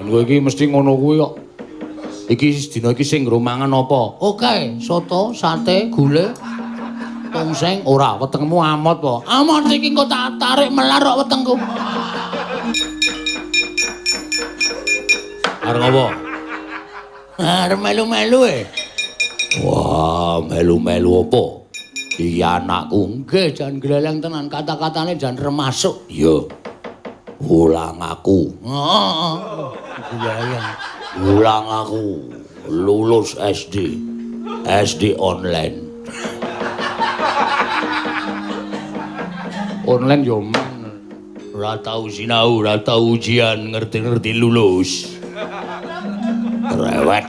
Kowe iki mesti ngono kuwi kok. Iki dina iki sing nggo mangan apa? Oke, soto, sate, gule, tongseng. Ora, wetengmu amot po. Amot iki engko tak tarik melar kok wetengku. Arep apa? Arep melu-melu e. Wah, melu-melu apa? Iki anakku. Nggih, jan gleleng tenan, kata-katane jan remasuk. Iya. Ulang aku. Heeh. Gleleng. Ulang aku lulus SD. SD online. Online yo men. Ora tau sinau, ora tau ujian, ngerti-ngerti lulus. Rewet.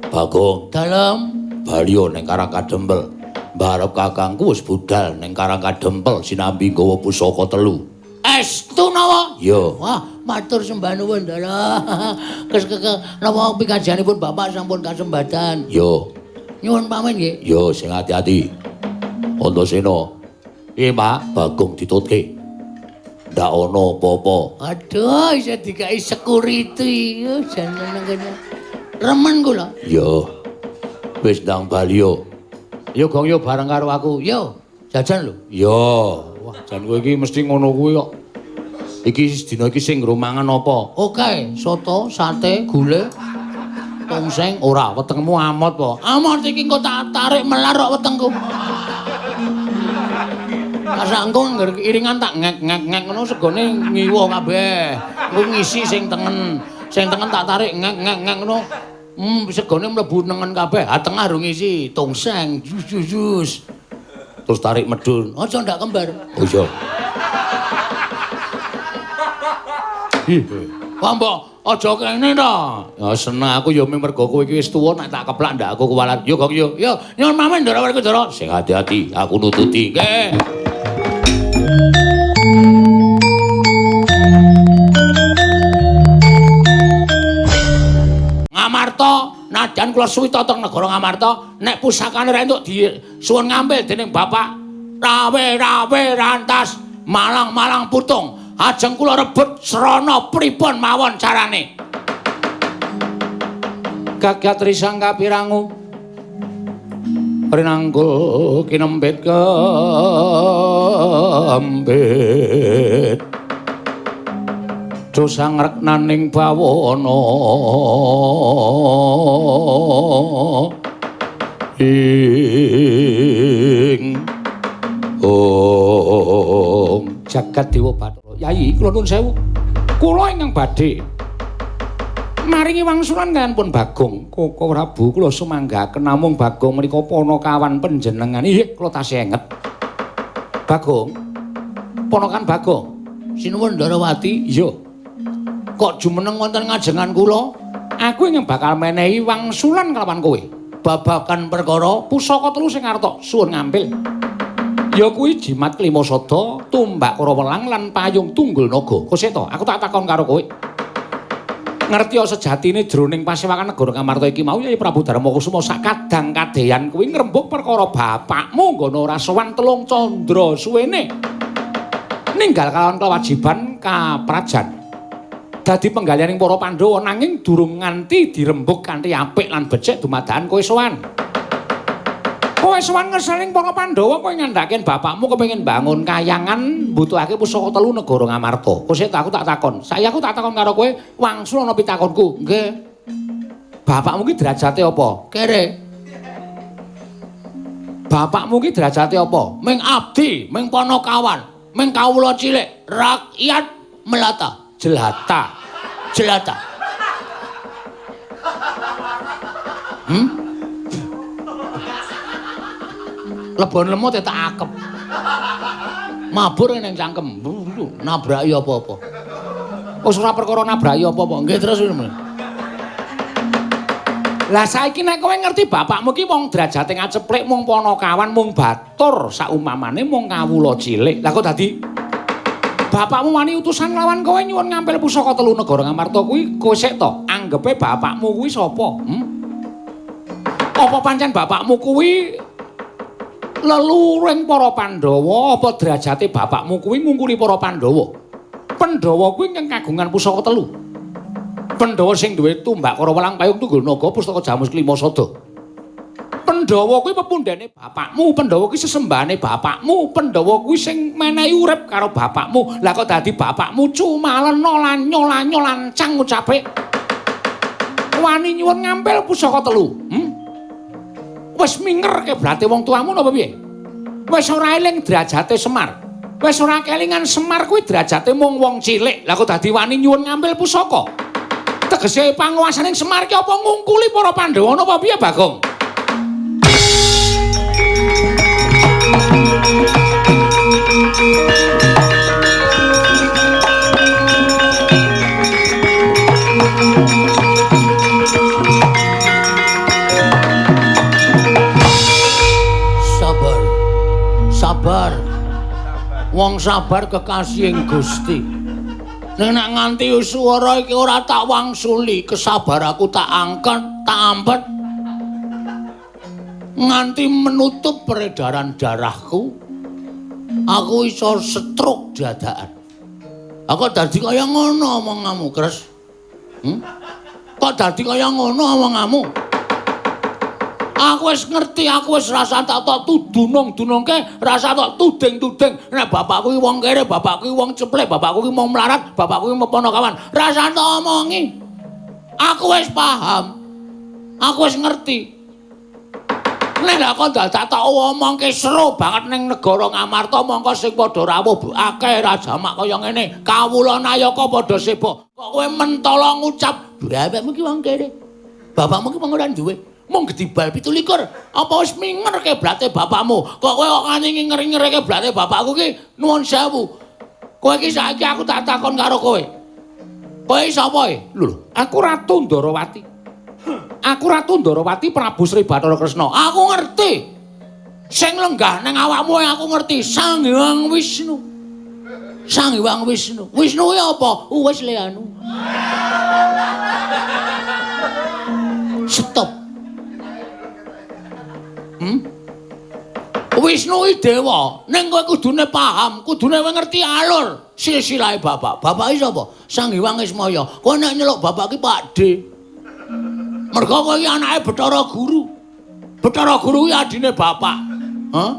Bagong, dalem balio ning Karang Kadempel. Mbarep kakangku wis budal ning Karang Kadempel sinambi nggawa pusaka telu. Estu napa? Iya. Wah, matur sembah nuwun dalah. Kes napa pikajianipun bapak sampun kasembatan. Iya. Nyuwun pamit nggih. Iya, sing ati-ati. Antasena. Piye, Pak? Bagong ditutke. Ndak ana apa-apa. Aduh, isih dikai security. Jan nang kene. Remen kula. Iya. Wis ndang balio. Yo gong yo bareng karo aku. Yo, jajan lho. Iya. Wah, jan kowe iki mesti ngono kuwi kok. Iki dina iki sing nggo mangan apa? Oke, soto, sate, gule, tongseng. Ora, wetengmu amot po. Amot iki engko tak tarik melar kok wetengku. Sak engko ngger iringan tak ngek-ngek-ngek ngono segone ngiwa kabeh. Engko ngisi sing tengen. Sing tengen tak tarik ngek-ngek-ngek ngono. Segone mlebu nengen kabeh. Ha tengah rung ngisi tongseng. Jus jus jus. Terus tarik medun. Aja ndak kembar. Oh iya. Wah mbok aja kene to. Ya seneng aku ya mergo kowe iki wis tuwa nek tak keplak ndak aku kuwalat. Yo gong yo. Yo nyuwun pamit Ndara Werkudara. Sing ati-ati aku nututi. Nggih. Ngamarta, nadyan kula suwita teng negara Ngamarta, nek pusakane ra entuk disuwun ngambil dening bapak rawe-rawe rantas malang-malang putung. Ajeng kula rebut srana pripun mawon carane. Kagat risang kapirangu rinanggul kinempit kempit dosa ngreknaning bawana ing om jagat dewa Bathara. Yai kula nuwun sewu, kula ingkang badhe maringi wangsulan kaliyan pun Bagong. Koko Prabu kula sumanggaken namung Bagong menika ponokawan panjenengan. Nggih, kula tasih enget. Bagong, ponokan Bagong. Sinuwun Ndarawati. Iya. Kok jumeneng wonten ngajengan kula? Aku ingkang bakal menehi wangsulan kelawan kowe babagan perkara pusaka telu sing arta suwun ngambil. Ya kuwi jimat Klimasada, tumbak Karawelang lan payung Tunggul Naga. Koseta, aku tak takon karo kowe. Ngerti sejatine jroning pasewakan negara Ngamarta iki mau Yai Prabu Darmakusuma sak kadang kadeyan kuwi ngrembug perkara bapakmu nggono ora sowan telung candra suwene. Ninggal kalawan kewajiban kaprajan. Dadi penggalihaning para Pandhawa nanging durung nganti dirembug kanthi apik lan becik dumadakan kowe sowan. Kowe sowan ngersaning para Pandhawa kowe ngandhake bapakmu kepengin bangun kayangan mbutuhake pusaka telu negara Ngamarta. Kosek aku tak takon. Saiki aku tak takon karo kowe wangsul ana pitakonku. Nggih. Bapakmu ki derajate apa? Kere. Bapakmu ki derajate apa? Ming abdi, ming ponokawan, ming kawula cilik, rakyat melata, jelata. Jelata. Lebon lemut tak akep. Mabur ning cangkem, nabraki apa-apa. Wis ora perkara nabraki apa-apa. Nggih terus ngono. Lah saiki nek kowe ngerti bapakmu ki wong derajate ngaceplik, mung ponokawan, mung batur, saumpamane mung kawula cilik. Lah kok dadi bapakmu wani utusan nglawan kowe nyuwun ngampil pusaka telu negara Ngamarta kuwi kowe sik to? Anggepe bapakmu kuwi sapa? Apa pancen bapakmu kuwi leluhuring para Pandhawa? Apa derajate bapakmu kuwi ngungkuli para Pandhawa? Pandhawa kuwi ingkang kagungan pusaka telu. Pandhawa sing duwe tumbak Kara Welang Payung Tunggul Naga Pustaka Jamus Klima Sada. Pandhawa kuwi pepundhene bapakmu, Pandhawa kuwi sesembahane bapakmu, Pandhawa kuwi sing menehi urip karo bapakmu. Lah kok dadi bapakmu cumalena lanyo-lanyo lancang ucape. Wani nyuwun ngampil pusaka telu. Wis minger keblate wong tuamu napa piye? Wis ora eling derajate Semar. Wis ora kelingan Semar kuwi derajate mung wong cilik. Lah kok dadi wani nyuwun ngampil pusaka? Tegese panguwasaning Semar ki apa ngungkuli para Pandhawa napa piye, Bagong? Sabar. Sabar. Wong sabar kekasihing Gusti. Ning nek nganti swara iki ora tak wangsuli, kesabaraku tak angkat, tak ampet. Nganti menutup peredaran darahku, aku iso stroke dadakan. Aku dadi kaya ngono omonganmu, Kres. Kok dadi kaya ngono omonganmu? Aku wis ngerti, aku wis rasa tak tok tudunung-dunungke, rasa tok tuding-tuding. Nek bapakku iki wong kere, bapakku iki wong ceplek, bapakku iki wong melarat, bapakku iki ponokawan. Rasa tok omongi. Aku wis paham. Aku wis ngerti. Nek lha kok dadak tak omongke seru banget ning negara Ngamarta, mongko sing padha rawuh akeh rajamak kaya ngene. Kawula nayaka padha seba. Kok kowe mentala ngucap, bapakmu iki wong kere. Bapakmu iki wong ora duwe. Mung gedibal 27. Apa wis minger keblate bapakmu? Kok kowe kok nganti nginger-nginger keblate bapakku ki nuwun sewu. Kowe iki saiki aku tak takon karo kowe. Kowe sapa e? Lho, aku Ratu Ndarawati. Aku Ratu Ndarawati Prabu Sri Bathara Kresna. Aku ngerti. Sing lenggah ning awakmu aku ngerti. Sang Hyang Wisnu. Sang Hyang Wisnu. Wisnu kuwi apa? Wis le anu. Stop. Wisnu iki dewa, ning kowe kudune paham, kudune kowe ngerti alur silsilahe bapak. Bapak iki sapa? Sang Hyang Ismaya. Kowe nek nyeluk bapak iki Pak D. Mergo kowe iki anake Bathara Guru. Bathara Guru kuwi adine bapak. Hah?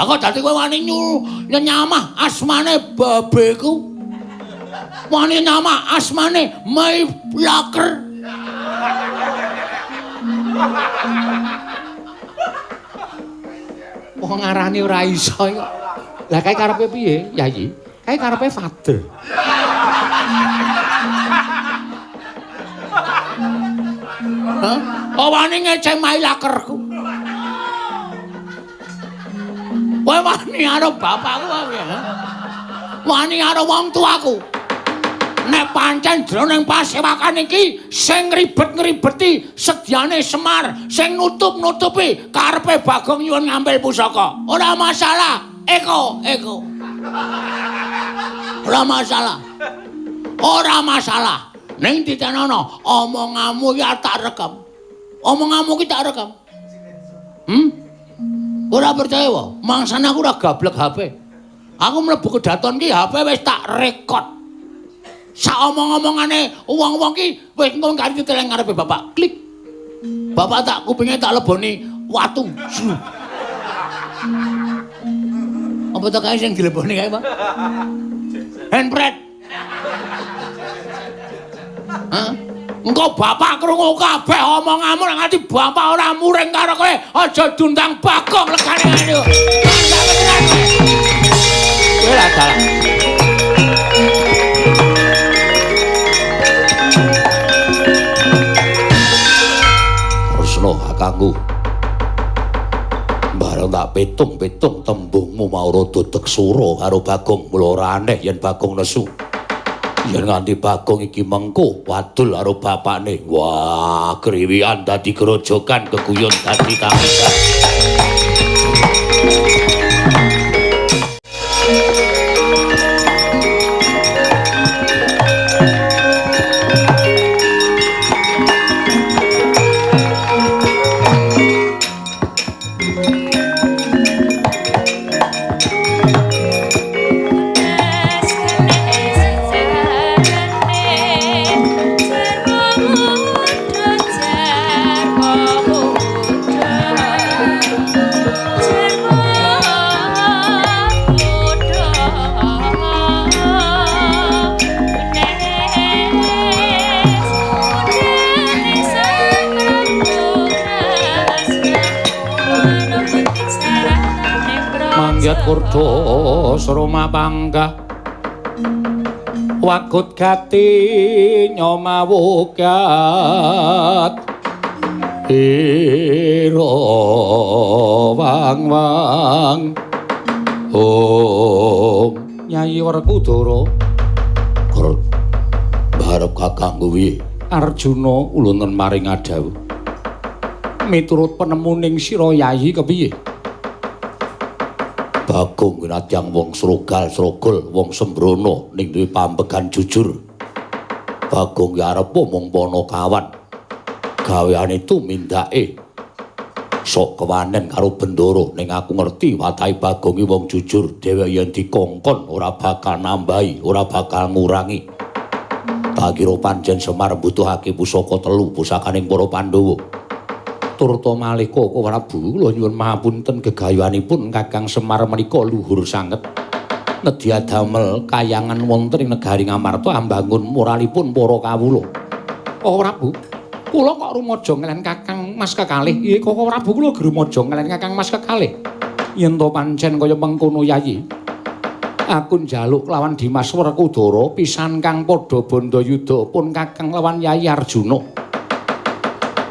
Aku dadi kowe wani nyamah asmane babeku. Wani nyamah asmane Mai Laker. Wong ngarani ora iso kok. Lah kae karepe piye, Yayi? Kae karepe father. Hah? Oh wani ngeceng Mai Lakerku. Kowe wani karo bapakku apa piye? Wani karo wong tuaku. Nek pancen jroning pasewakan iki sing ribet-ngribeti sedyane Semar, sing nutup-nutupi karepe Bagong nyuwun ngambil pusaka. Ora masalah, eko, eko. Ora masalah. Ora masalah. Ning titenono, omonganmu iki tak rekam. Omonganmu iki tak rekam. Ora percaya wae, mangsane aku ora gablek HP. Aku mlebu kedaton ki HP wis tak rekod. Sak omong-omongane wong-wong ki wis engko kari diteleng ngarepe bapak. Klik. Bapak tak kupinge tak leboni watu. Apa to kae sing dileboni kae, Pak? Handpret. Hah? Engko bapak krungu kabeh omonganmu nek nganti bapak ora muring karo kowe, aja diundang Bagong legane ngene. Kowe lah dalah. Kresna kakangku. Bareng tak pitung-pitung tembungmu mau rada teksura karo Bagong, mula ora aneh yen Bagong nesu. Yen nganti Bagong iki mengko wadul karo bapakne. Wah, kriwikan dadi grojogan, keguyon dadi tangisan. Jero Yat kurdo sroma panggah wagut gati nyomawugat ira wang wang. Om Nyai Werkudara barep kakangku piye? Arjuna ulun maring adhawuh miturut penemuning sira Yayi kepiye? Bagong nadyan wong srogal-srogol, wong sembrono ning duwe pambegan jujur. Bagong ya arep mung panakawan. Gaweane tumindake sok kewanen karo Bendoro, ning aku ngerti watahe Bagong iki wong jujur, dheweke yen dikongkon ora bakal nambahi, ora bakal ngurangi. Tak kira pancen Semar mbutuhake pusaka telu pusakaning para Pandhawa. Turta malih Koko Prabu, kula nyuwun mahapunten gegayuhanipun Kakang Semar menika luhur sanget. Nedya damel kayangan wonten ing negari Ngamarta ambangun moralipun para kawula. Koko Prabu, kula kok rumaja ngelen Kakang Mas kekalih. Nggih Koko Prabu, kula rumaja ngelen Kakang Mas kekalih. Yen to pancen kaya mengkono Yayi, aku njaluk lawan Dimas Werkudara pisan kang padha bandayuda pun Kakang lawan Yayi Arjuna.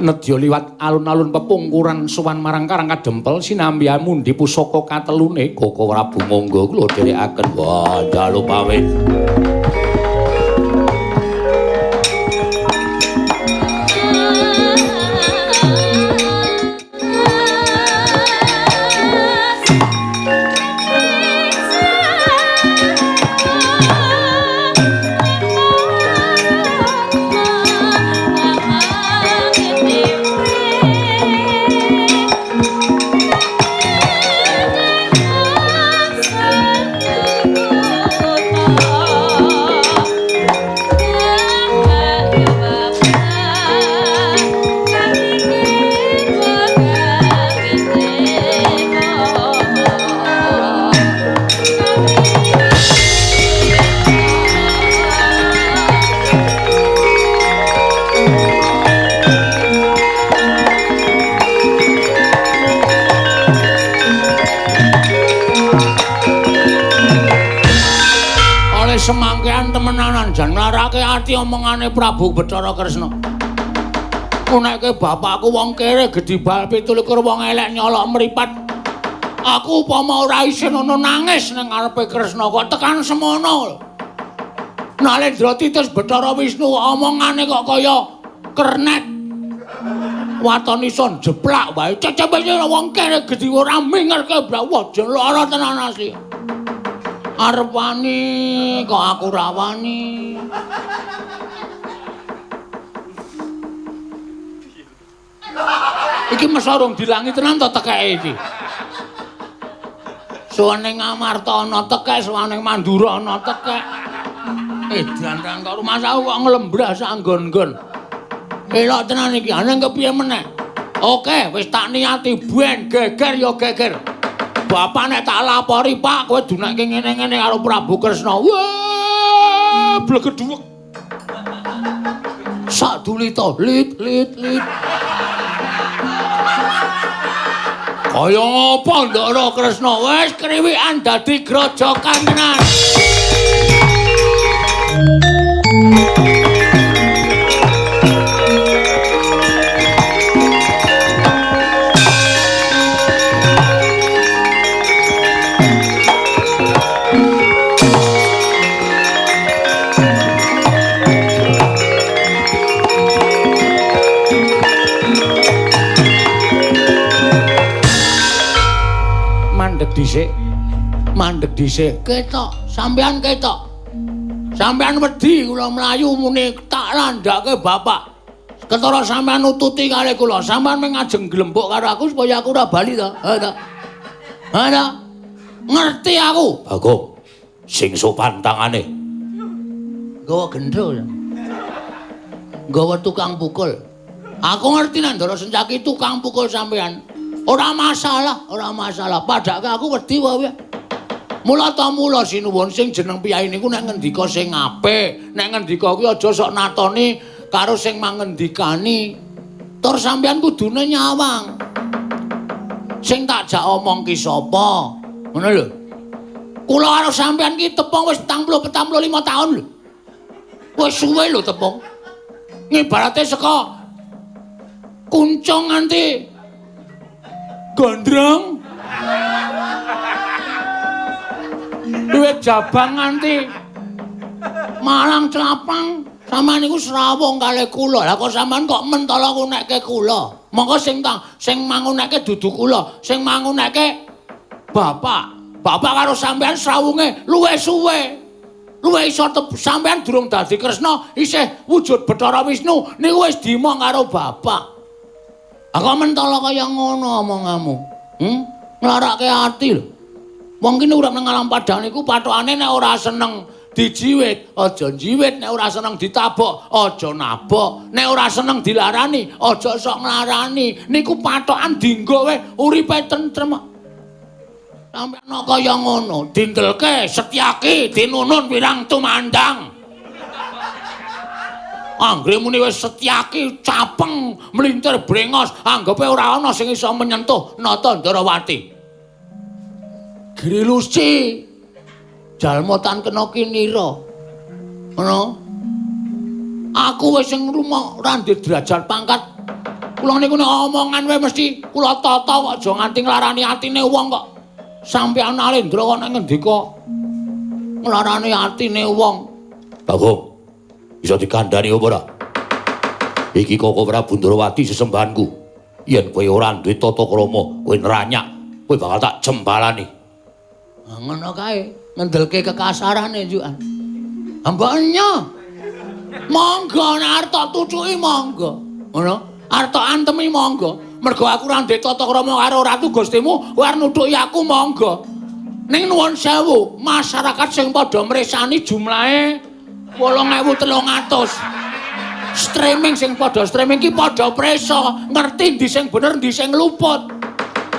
Nedya liwat alun-alun pepungkuran sowan marang Karang Kadempel sinambi amundi pusaka katelune. Koko Prabu monggo kula dherekaken. Wah, njaluk pamit. Semangkean temenanan jan nglarake ati omongane Prabu Bathara Kresna. Unekke bapakku wong kere gedhi bal 27 wong elek nyolok mripat. Aku upama ora isin ana nangis ning ngarepe Kresna kok tekan semono. Nalendra titus Bathara Wisnu omongane kok kaya kernet. Waton iso jeplak wae. Cecepe wong kere gedhi ora mingerke blawah jan lara tenan asli. Arep wani kok aku ora wani. Iki mesa rung dilangi tenan to tekeke iki. Suwane Ngamarta ana tekek, suwane Mandura ana tekek. Edan kok rumangsaku kok nglembrah sak nggon-nggon. Elok tenan iki, aneh kepiye meneh. Oke, wis tak niati ben geger ya geger. Bapak nek tak lapori, Pak, kowe dunekke ngene-ngene karo Prabu Kresna. Wah, blegedhuwek. Sak dulita, lit lit lit. Kaya ngapa Ndara Kresna wis kriwikan dadi grojokan tenan. Dhisik, mandeg dhisik. Ketok, sampean ketok. Sampean wedi kula mlayu muni tak landhake bapak. Ketara sampean nututi kalih kula, sampean mung ngajeng glembuk karo aku supaya aku ora bali to. Ha to. Ha to. Ngerti aku. Bagong, sing sopan tangane. Nggawa gendro. Nggawa tukang pukul. Aku ngerti nek Ndara Sencaki tukang pukul sampean. Ora masalah, ora masalah. Padake aku wedi wae. Mula ta mula sinuwun sing jeneng piyai niku nek ngendika sing apik, nek ngendika kuwi aja sok natoni karo sing mangendikani. Tur sampean kudune nyawang. Sing tak jak omong ki sapa? Ngono lho. Kula karo sampean ki tepung wis 45 taun lho. Wis suwe lho tepung. Ngibarate saka Kuncung nganti Gondrong. Duwe Jabang nganti Malang Clapang. Sampeyan niku srawung kalih kula. Lah kok sampean kok mentala ngunekke kula? Monggo sing manguneke dudu kula, sing manguneke bapak. Bapak karo sampean srawunge luwih suwe. Luwih iso sampean durung dadi Kresna, isih wujud Bathara Wisnu niku wis dimong karo bapak. Lah kok mentala kaya ngono omonganmu? Nglarake ati lho. Wong kene urip nang alam padang niku pathokane nek ora seneng dijiwit, aja njiwit, nek ora seneng ditabok, aja nabok, nek ora seneng dilarani, aja sok nglarani. Niku pathokan dinggo wae uripe tentrem. Sampeyan kaya ngono, dindelke Setyaki dinunun wirang tumandang. Anggere muni wis Setyaki capeng mlintir brengos, anggepe ora ana sing iso menyentuh Nata Ndarawati. Grilusi jalma tan kena kinira. Ngono. Aku wis sing rumah ora ndek derajat pangkat. Kula niku nek omongan wae mesti kula tata kok aja nganti nglarani atine wong kok. Sampeyan Alendra kok nek ngendika nglarani atine wong. Bagong, bisa dikandhani apa ora? Iki Koko Prabu Ndrawati sesembahanku. Yen kowe ora duwe tata krama, kowe neranyak, kowe bakal tak jembalani. Ngono kae. Ngendelke kekasarane njukan. Mboknya. Monggo nek arep tok tucuki monggo. Ngono. Arep tok antemi monggo. Mergo aku ora ndek tata krama karo ratu Gustimu, kowe arep nuthuki aku monggo. Ning nuwun sewu, masyarakat sing padha mresani jumlahe 8300. Streaming sing padha streaming ki padha presa, ngerti ndi sing bener ndi sing luput.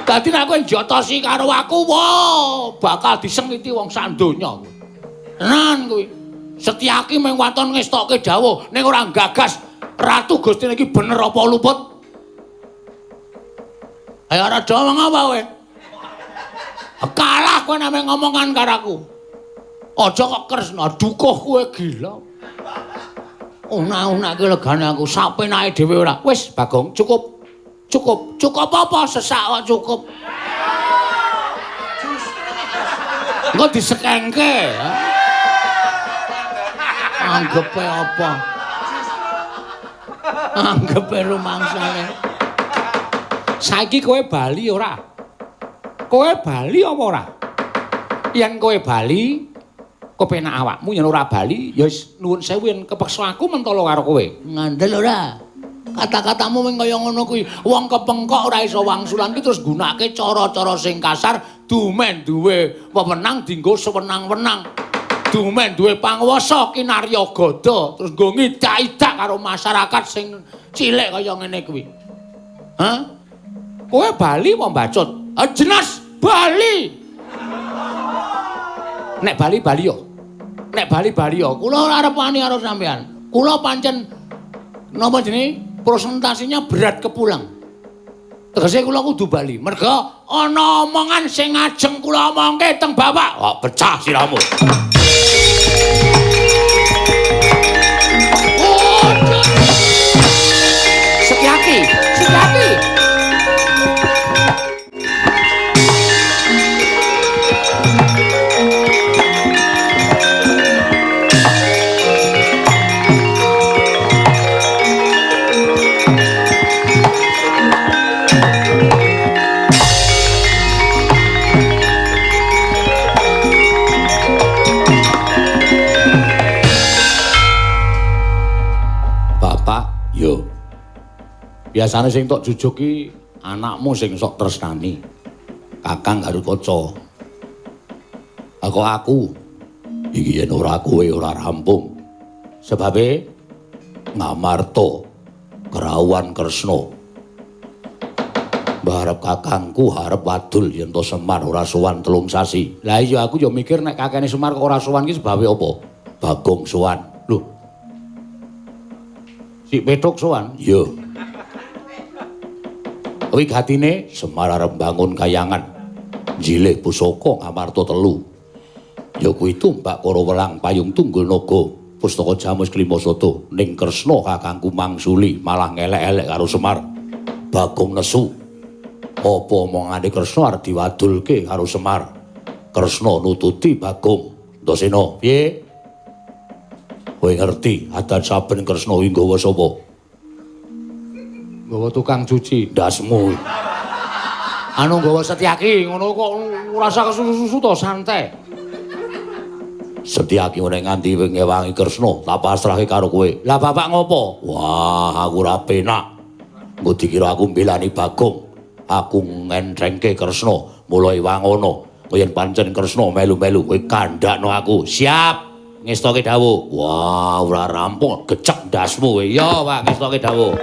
Dadi nek kowe njotosi karo aku, wah, bakal disengiti wong sak donya kowe. Tenan kuwi. Setyaki mung waton ngestokke dawuh ning ora gagas Ratu Gustine iki bener apa luput. Ayo ora ngomong apa kowe? Kalah kowe nek ngomongan karo aku. Aja kok Kresna dukuh kowe gila. Una-unake legane aku sapenake dhewe ora. Wis Bagong, cukup. Cukup, cukup apa? Sesak kok cukup. Engko disekengke. Anggepe apa? Anggepe rumangsane. Saiki kowe bali ora? Kowe bali apa ora? Yen kowe bali, kepenak awakmu, yen ora bali, ya wis nuwun sewu yen kepeksa aku mentala karo kowe. Ngandel ora? Kata-katamu mung kaya ngono kuwi. Wong kepengkok ora iso wangsulan ki terus nggunakake cara-cara sing kasar, dumen duwe wewenang dienggo sewenang-wenang. Dumen duwe panguwasa kinarya gada, terus nggo ngidak-idak karo masyarakat sing cilik kaya ngene kuwi. Hah? Kowe bali apa mbacut? Ah jelas bali. Nek bali bali yo. Nek bali bali yo. Kula ora arep wani karo sampean. Kula pancen napa jenenge? Presentasinya berat kepulang. Tegese kula kudu bali. Merga ana omongan sing ngajeng kula omongke teng bapak. Kok pecah sirahmu. Setyaki, Setyaki. Biasane sing tok jujuk ki anakmu sing sok tresnani. Kakang Garukaca. Kok aku iki yen ora kowe ora rampung. Sebabe Ngamarta kerawuhan Kresna. Mbarep kakangku harep wadul yen to Semar ora sowan 3 sasi. Lah iya aku ya mikir nek kakene Semar kok ora sowan ki sebabe apa? Bagong sowan. Lho. Si Petruk sowan? Iya. Wigatine Semar arep bangun kayangan. Njilih pusaka Ngamarta telu. Ya kuwi tumbak Kara Welang Payung Tunggul Naga, pustaka Jamus Klima Sada ning Kresna kakangku mangsuli malah ngelek-elek karo Semar. Bagong nesu. Apa omongane Kresna arep diwadulke karo Semar? Kresna nututi Bagong. Antasena, piye? Kowe ngerti adat saben Kresna kuwi nggawa sapa? Nggawa tukang cuci ndasmu. Anu nggawa Setyaki ngono kok ora usah kesusu-susu to, santai. Setyaki ora nganti ngewangi Kresna, tak pasrahke karo kowe. Lah bapak ngopo? Wah, aku ora penak. Engko dikira aku mbelani Bagong. Aku ngentrengke Kresna, mulai wangono. Yen pancen Kresna melu-melu kowe kandhakno aku. Siap. Ngestoke dawuh. Wah, ora rampung, gecek ndasmu kowe. Ya, Pak, ngestoke dawuh.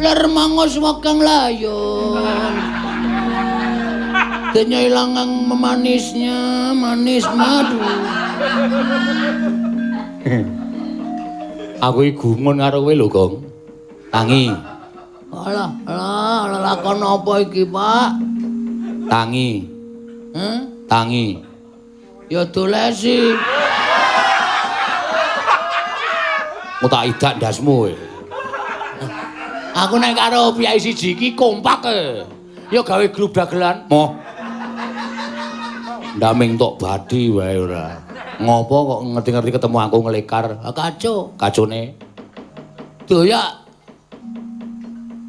Lermangos wakang layon. Denya ilangang memanisnya manis madu. Aku iki gumun karo kowe lho, Gong. Tangi. Alah, alah, lakon apa iki, Pak? Tangi. Heh? Tangi. Ya dolesi. Mau tak idak ndasmu kowe. Aku nek karo piyai siji iki kompak e. Ya gawe grup dagelan. Moh. Ndaming tok bathi wae ora. Ngopo kok ngerti-ngerti ketemu aku ngelekar? Kaco. Kacone. Doyak.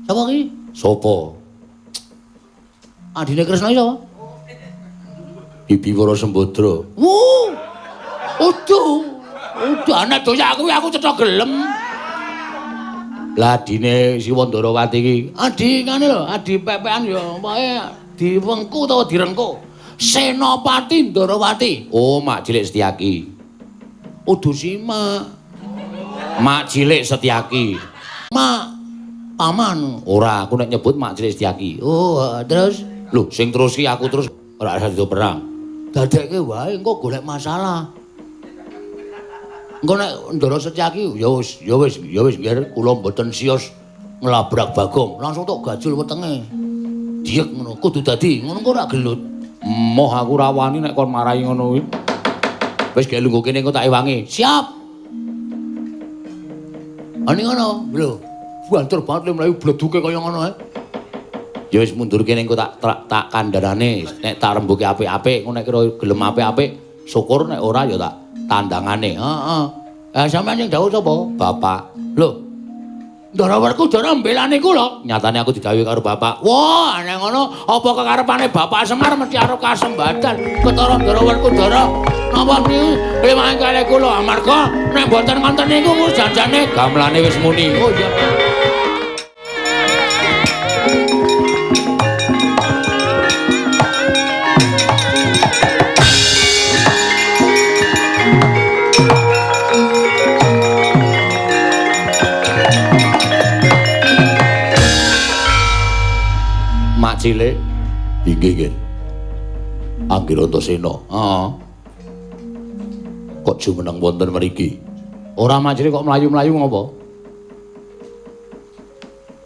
Sapa ki? Sapa? Adine Kresna iki sapa? Bibi Wara Sembadra. Wuh. Udu. Udu anak doyak kuwi aku cetha gelem. Lah adine si Wandarawati iki, adi ngene lho, adi pepekan ya pokoke diwengku utawa direngku. Senopati Ndarawati. Oh, Mak Cilik Setyaki. Udu simak. Mak Cilik Setyaki. Mak paman. Ora, aku nek nyebut Mak Cilik Setyaki. Oh, terus lho, sing terus ki aku terus ora usah dido perang. Dadekke wae engko golek masalah. Engko nek Ndara Setyaki ya wis, ya wis, ya wis nggih kula mboten sios nglabrak Bagong, langsung tok gajul wetenge. Diek ngono, kudu dadi ngono kok ora gelut. Moh aku ora wani nek kon marahi ngono kuwi. Wis gek lungguh kene engko tak ewangi. Siap. Ani ngono, lho. Banter banget le mlayu bleduke kaya ngono ae. Ya wis mundur kene engko tak tak kandhanane, nek tak rembuke apik-apik, engko nek kira gelem apik-apik, syukur nek ora ya tak tandangane. Heeh. Sampeyan sing dawuh sapa? Bapak. Lho. Ndara Werkudara mbelani kula. Nyatane aku didhawuhi karo bapak. Wah, nek ngono apa kekarepane Bapak Semar mesti arep kasembadan ketara Ndara Werkudara. Napa niku limang kalih kula amarga nek mboten ngonten niku janjane gamelane wis muni. Oh iya. Mak Cilik inggih nggih. Anggir Antasena. Heeh. Kok jumeneng wonten mriki? Ora Mak Cilik kok mlayu-mlayu ngopo?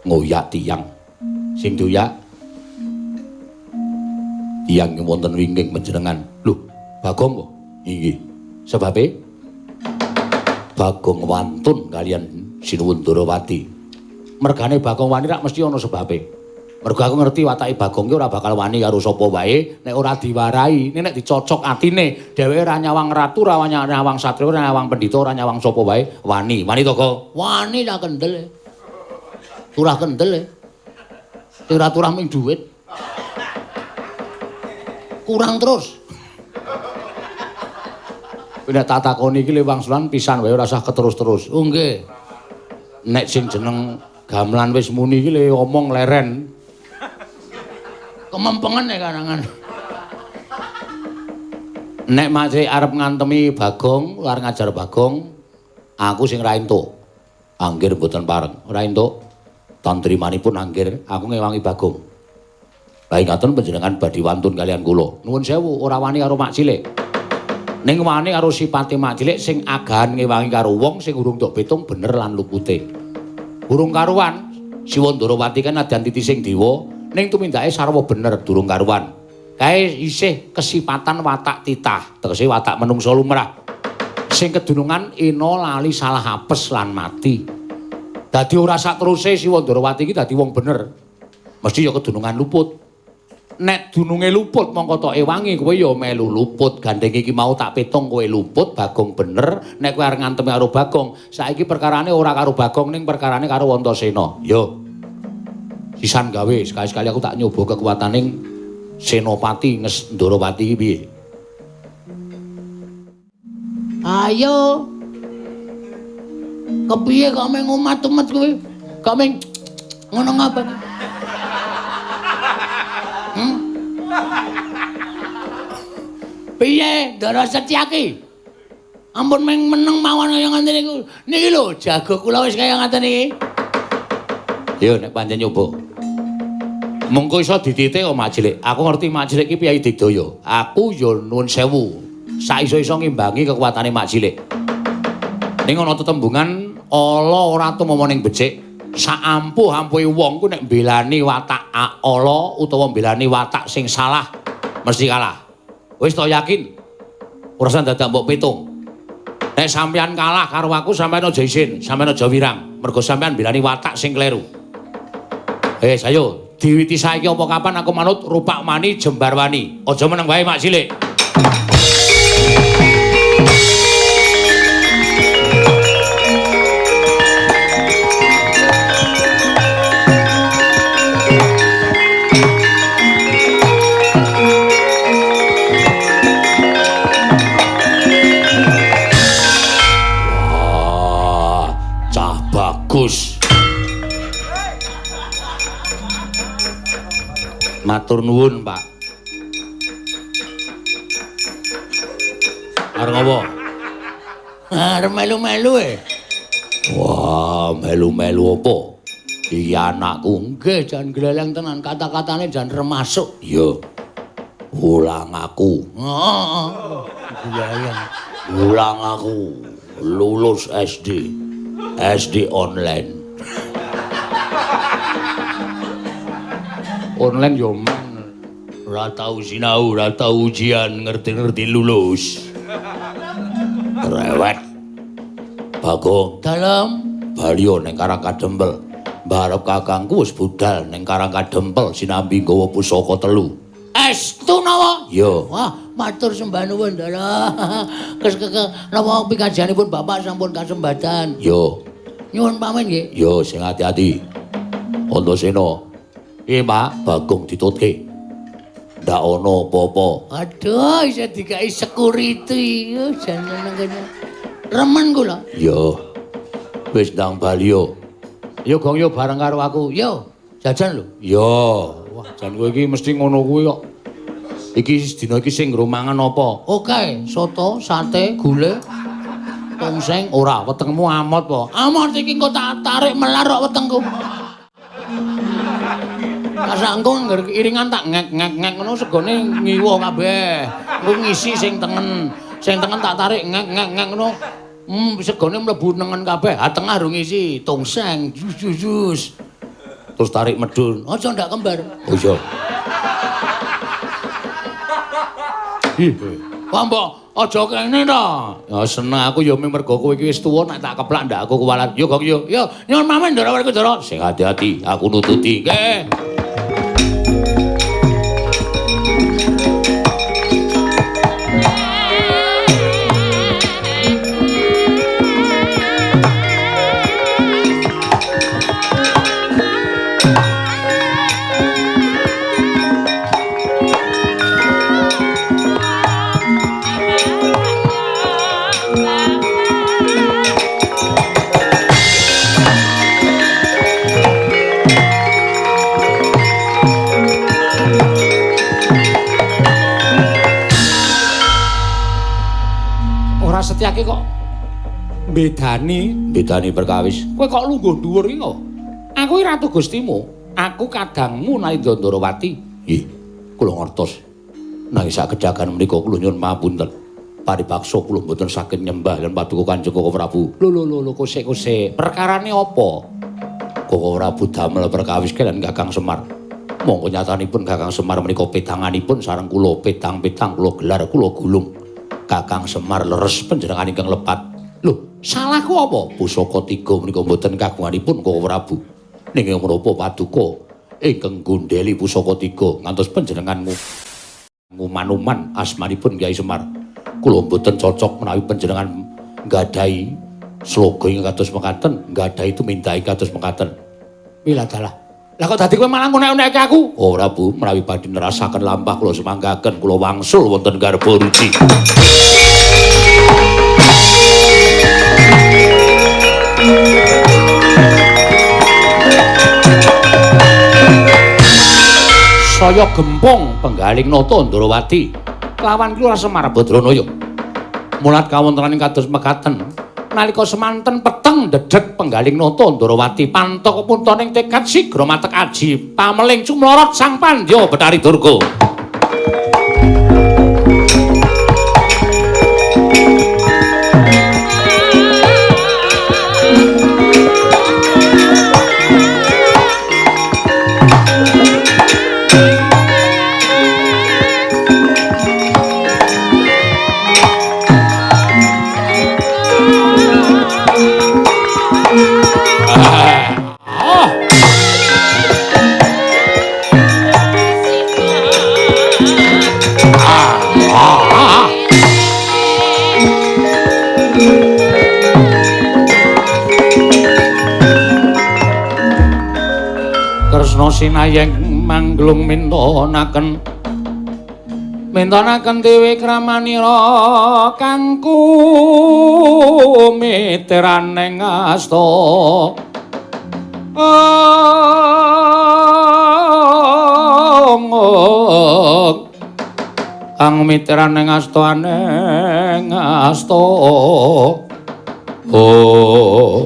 Ngoyak tiyang. Sing doyak tiyang wonten wingking panjenengan. Lho, Bagong kok? Inggih. Sebabe Bagong wantun kalian Sinuwun Ndarawati. Mergane Bagong wani rak mesti ana sebabe. Mergo aku ngerti watake Bagong ki ora bakal wani karo sapa wae nek ora diwarai, nek dicocok atine, dheweke ora nyawang ratu, ora nyawang satriya, ora nyawang pendhita, ora nyawang sapa wae, wani. Wani to, Gong? Wani ta kendel. Turah kendel. Ora turah ming dhuwit. Kurang terus. Nek tak takoni iki wangsulan pisan wae ora usah keterus-terus. Oh nggih. Nek sing jeneng gamelan wis muni iki le omong leren. Kemempengen ya karangan. Nek Mak Cilik arep ngantemi Bagong, arep ngajar Bagong, aku sing ra entuk. Anggir mboten pareng, ora entuk. Tantrimanipun anggir, aku ngewangi Bagong. Lah ingaten panjenengan badhe wantun kalian kula. Nuwun sewu, ora wani karo Mak Cilik. Ning wani karo sipate Mak Cilik sing agahan ngewangi karo wong sing urung tok pitung bener lan lupute. Urung karuan, Siwa Ndarawati kan nadyan titising dewa, ning tumindake sarwa bener durung karuan. Kae isih kesipatan watak titah, tegese watak menungsa lumrah. Sing kedunungan ena lali salah apes lan mati. Dadi ora sateruse Siwa Ndarawati iki dadi wong bener. Mesti ya kedunungan luput. Nek dununge luput mongko tok ewangi kowe ya melu luput. Gandeng iki mau tak pitung kowe luput, Bagong bener. Nek kowe arep ngantemi karo Bagong, saiki perkarane ora karo Bagong ning perkarane karo Antasena. Yo. Sisan gawe sekali-sekali aku tak nyoba kekuataning Senopati Ndarawati iki piye? Ayo. Kepiye kok meng umat-umat kowe? Kok meng ngono ngapa? Piye Ndara Setyaki? Ampun meng meneng mawon kaya ngoten niku. Niki lho jago kula wis kaya ngoten iki. Yo nek pancen nyoba. Mengko iso dititik kok Mak Cilik. Aku ngerti Mak Cilik iki piyayi digdaya. Aku ya nuwun sewu. Saiso-iso ngimbangi kekuatane Mak Cilik. Ning ana tetembungan ala ora tumama ning becik. Saampuh-ampuhe wong ku nek mbelani watak ala utawa mbelani watak sing salah mesti kalah. Wis to yakin? Ora usah dadak mbok pitung. Nek sampeyan kalah karo aku sampeyan aja isin, sampeyan aja wirang. Mergo sampeyan mbelani watak sing kleru. Ayo diwiti saiki apa kapan aku manut rupak mani jembar wani. Aja meneng wae Mak Cilik. Wah, cah bagus. Matur nuwun, Pak. Arep ngopo? Arep melu-melu e. Wah, melu-melu apa? Iki anakku. Nggih, jan gleleng tenan, kata-katane jan remasuk. Iya. Ulang aku. Heeh. Gleleng. Ulang aku lulus SD. SD online. Online yo men. Ora tau sinau, ora tau ujian, ngerti-ngerti lulus. Rewet. Bagong dalem balio ning Karang Kadempel. Mbarep kakangku wis budal ning Karang Kadempel sinambi nggawa pusaka telu. Estu napa? Iya. Wah, matur sembah nuwun, Ndara. Kes napa pikajianipun Bapak sampun kasembatan. Yo. Nyuwun pamit nggih. Yo, sing ati-ati. Antasena. Piye, Pak? Bagong ditutke. Ndak ana apa-apa. Aduh, isih dikai security. Jan seneng kene. Remen kula. Yo. Wis ndang bali yo. Yo gong yo bareng karo aku. Yo, jajan lho. Yo. Wah, jan kowe iki mesti ngono kuwi kok. Iki dina iki sing nggo mangan apa? Oke, soto, sate, gule, tongseng. Ora, wetengmu amot po. Amot iki engko tak tarik melar kok wetengku. Masa engko ngger iringan tak ngek-ngek-ngek ngono segone ngiwa kabeh. Engko ngisi sing tengen. Sing tengen tak tarik ngek-ngek-ngek ngono. Segone mlebu nengen kabeh. Ha tengah rung ngisi tongseng jus jus jus. Terus tarik medun. Aja ndak kembar. Oh iya. Ih. Wah mbok aja kene to. Ya seneng aku ya mergo kowe iki wis tuwa nek tak keplak ndak aku kuwalat. Yo gong yo. Yo nyuwun pamit Ndara Werkudara. Sing ati-ati aku nututi. Nggih. iki kok mbedani, mbedani perkawis. Kowe kok lungguh dhuwur iki kok? Aku iki Ratu Gustimu, aku kadangmu Nalindra Ndarawati. Nggih, kula ngertos. Nanging sakedhakan menika kula nyuwun pamunten. Paripaksa kula mboten saged nyembah lan paduka Kanjeng Koko Prabu. Lho lho lho kosek-kosek. Perkarane apa? Koko Prabu damel perkawis kaliyan Kakang Semar. Mongko nyatanipun Kakang Semar menika petanganipun sareng kula, petang-petang kula gelar kula gulung. Kakang Semar leres panjenengan ingkang lepat. Lho, salahku apa? Pusaka tiga menika mboten kagunganipun Koko Prabu. Ning menapa paduka ingkang gondheli pusaka tiga ngantos panjenengan nguman-uman asmanipun Kyai Semar. Kula mboten cocok menawi panjenengan nggadahi sloga ingkang kados mekaten, nggadahi tumindake kados mekaten. Wiladalah. Lah kok dadi kowe malah ngunek-unekke aku? Ora, Bu, menawi badhe nerasaken lampah kula semanggaken kula wangsul wonten garba ruci. Saya gempong penggaling nata Ndarawati lawan Ki Semar Badranaya. Mulat kawontenan kados mekaten. Nalika semanten peteng dedeg penggaling nata Ndarawati pantok puntoning tekad sigra matek aji pameling cumlorot sang Pandya Bathari Durga. Kresna sinayeng mangglung mintonaken mintonaken dewi kramanira kangku miteraning asta. Kang miteraning asta aneng asta. Oh,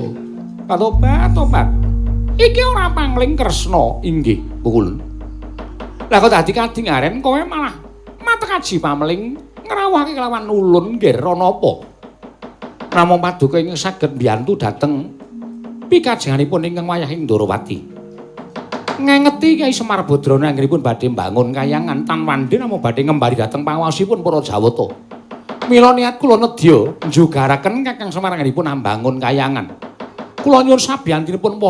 katobat-tobat. Iki ora pangling Kresna inggih pukulun. Lah kok dadi kadingaren kowe malah matek aji pameling ngrawuhake kelawan ulun nggih rana apa? Namung paduka ingkang saged mbiyantu dhateng pikajenganipun ingkang wayahing Ndarawati. Ngengeti Kyai Semar Badrana anggenipun badhe mbangun kayangan tan wandhe namung badhe ngembari dhateng panguwasipun para Jawata. Mila niat kula nedya njugaraken Kakang Semar anggenipun ambangun kayangan. Kula nyuwun sabiyantinipun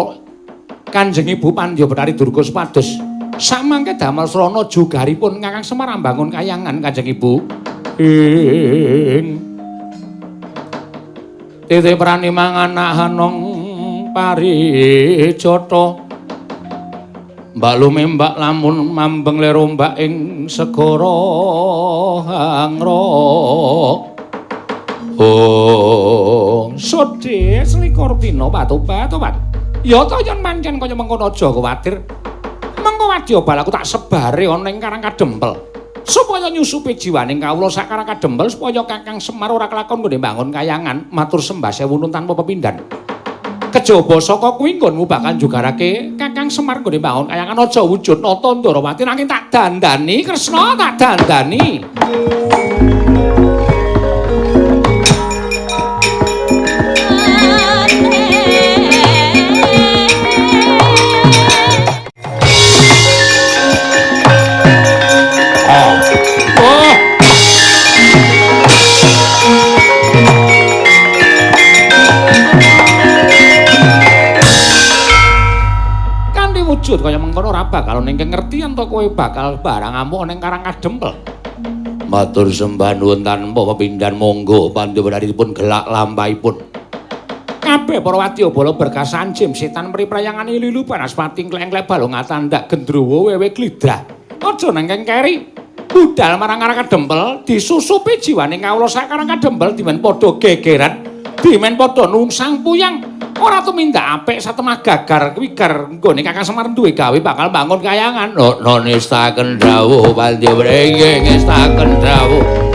Kanjeng Ibu Pandya Bathari Durga supados samangke damel srana jugaripun Kakang Semar ambangun kayangan Kanjeng Ibu. Ing titi prani mangan hanong parijata mbak lumembak lamun mambeng lerombak ing segara hangra. Oh, sedhe selikur dina patobat-tobat. Ya ta yen pancen kaya mengkono aja kuwatir. Mengko wadya balaku tak sebare ana ing Karang Kadempel. Supaya nyusupi jiwaning kawula sak Karang Kadempel supaya Kakang Semar ora kelakon nggone mbangun kayangan matur sembah sewu nun tanpa pepindhan. Kejaba saka kuwi nggonmu bakal njugarake Kakang Semar nggone mbangun kayangan aja wujud nata Ndarawati nanging tak dandani Kresna tak dandani. Wujud kaya mengkono ora bakal ning ngerti yen to kowe bakal barang amuk ning Karang Kadempel. Matur sembah nuwun tanpa pepindhan monggo pandhawanipun gelak lampahipun. Kabeh para wadyabala berkasan jim setan mriprayangane lilu banaspati kleng-kleng balung atandak gendruwo wewe glidrah. Aja nang keri. Budal marang Karang Kadempel disusupi jiwane kawula sak Karang Kadempel dimen padha gegeran, dimen padha nungsang puyang. Ora tumindak apik satemah gagar kuwi gar nggone Kakang Semar duwe gawe bakal bangun kayangan. No nestaken dawuh pandya wringing ngestaken dawuh.